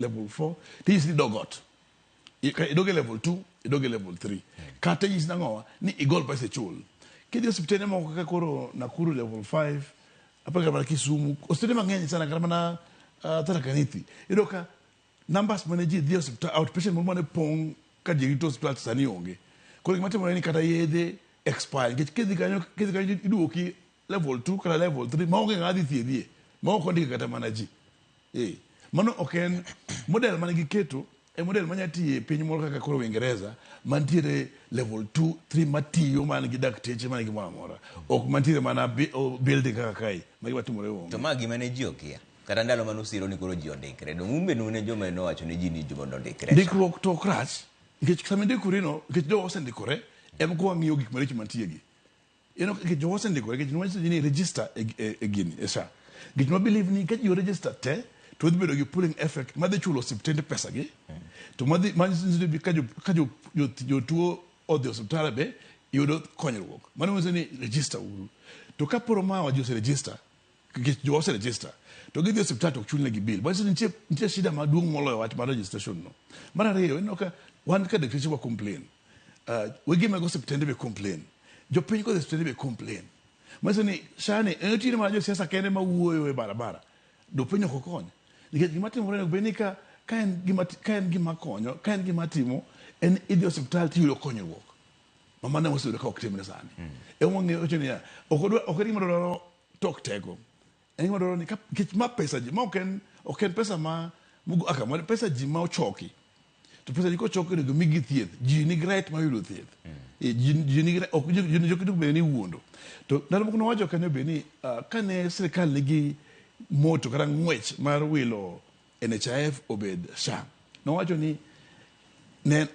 Level 4 tinyisi ni dog ot. Idog e level 2, idog e level 3. Kata inyisi nang'owa ni igol pesa ichul. Kidhi e osiptende moko kaka koro Nakuru level 5, aparo kata mana Kisumu, osiptende mang'eny sana kata mana Tharaka Nithi. Iyudo ka numbers mane ji dhi e osiptal, outpatient moro mane pong' ka ji rito osiptal to sani onge. Koro gima timore ni kata yedhe expire nikech kidhi kanyo kidhi kanyo iduoki level 2 kata level 3 maonge ng'ama dhi thiedhie ma ok ondike kata mana ji. Eh, mano ok en model mane giketo e model manya tiyo e piny moro kaka koro Uingereza mantiere level 2 3 matiyo man gi dakteche man gi gimoro amora ok mantiere mana building kaka kae ma gima timore onge. To ma gima ne ji okia. Kata ndalo mane usiro ni koro ji ondikre. Donge un bende un e joma nowacho ne ji ni ji mondo ondikre e SHA? Ndikruok to ok rach nikech sama indikori no nikech jowa osendikore ema koro wang'iyo gik maricho mantie gi. Ineno nikech jowa osendikore nikech nwanyiso ji ni register e, e, e gini e SHA. Nikech ma believe ni ka ji register te to dhi bedo gi pooling effect madhi chulo osiptende pesa gi to madhi manyiso ni ka jo ka jo jotuo odhi osiptal be yudo konyruok. Mano nyiso ni register uru. To ka poro mawa ji ose register nikech jowa ose register to gidhi e osiptal to ok chulnegi bill. Manyiso ni nitie nitie shida maduong' moloyo wach mar registration no. Mar ariyo ineno ka wan ka dakteche wa complain. Wege mag osiptende be complain. Jopiny kodhi e osiptende be complain. Manyiso ni SHA ni en oting'o mana josiasa kende ma wuoyo e barabara. Jopiny ok okony. Nikech gima timore onego bed ni ka ka en gima ka en gima konyo, ka en gima timo, en idhi e osiptal tiyudo konyruok. Ma mano ema wasebedo ka ok timre sani. Ema wang'eyo wacho niya, ok odwa ok en gima dwaro tok teko. En gima dwaro ni ka nikech ma pesa ji, ma ok en ok en pesa ma aka ma pesa ji ma ochoki. To pesa ji kochoki onego migi thieth. Ji nigi right mar yudo thieth. Eh, ji ji nigi ok ji ji ok onego bed ni iwuondo. To ndalo moko nowacho kanyo be ni kane sirikal nigi moto kata ng'wech mar wilo NHIF obed SHA. Nowacho ni ne